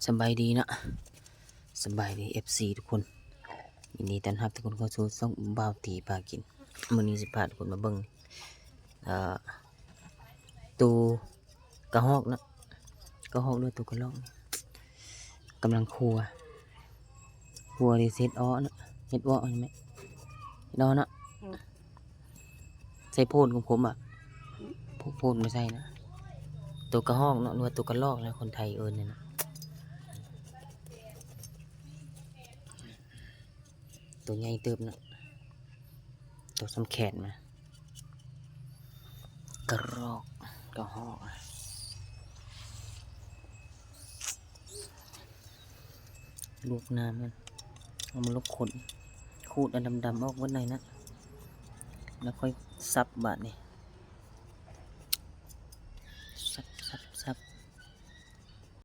ສະບາຍດີເນາະ ສະບາຍດີ ເອັຟຊີ ທຸກຄົນ ຍິນດີຕ້ອນຮັບທຸກຄົນເຂົ້າສູ່ຊ່ອງບ່າວຕີພາກິນ. ມື້ນີ້ຊິພາທຸກຄົນມາເບິ່ງ ເອີ ໂຕກະຮອກເນາະ ກະຮອກ ຫຼືໂຕກະລອກ ກຳລັງຂົ້ວ ຂົ້ວທີ່ເຮັດເອາະເນາະ ເຮັດເອາະນີ້ແມ່ ເຮັດເອາະເນາະ ອືມ ໃສ່ໂພນຂມໆ ອະ ໂພນບໍ່ໃສ່ນະ ໂຕກະຮອກເນາະ ຫຼືວ່າໂຕກະລອກແຫຼະ ຄົນໄທເອີ້ນນັ້ນນະ. ໂຕໃຫຍ່ເຕີບເນາະ ໂຕສ່ຳແຂນນະ ກະຮອກ ກະຮອກ ລວກນ້ຳມັນ ເອົາມາລົກຂົນ ຂູດອັນດຳໆອອກເບິດໜ້ອຍນະ ແລ້ວຄ່ອຍສັບບາດນີ້.